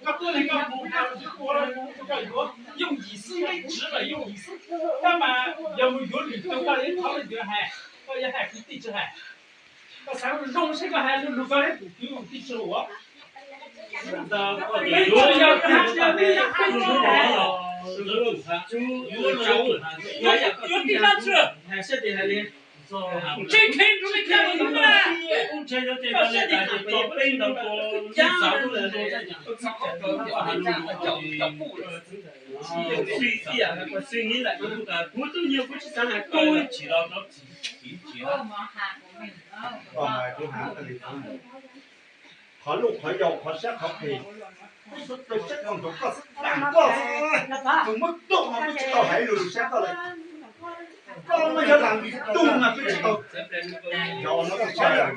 Koj tuaj neeg koj mus, koj yuav yooj yim xwb, neb tsis lawm yooj yim xwb. Koj mas yog mus yuav lwm tus koj yuav thov leej twg hais, koj yuav hais kwv tij tsis hais. Koj xav zoo seb koj hais lus koj kwv tij tsis hais. Qhov luj qhov yau qhov sab qhov phem, kuv tau saib koj nrog koj xwb, koj xwb, tus muab tuaj mas kuv tsis tau hais lus sab koj lawm. Koj muab yog lam li tug mas kuv tsis tau. Yog no kuv sab lawm.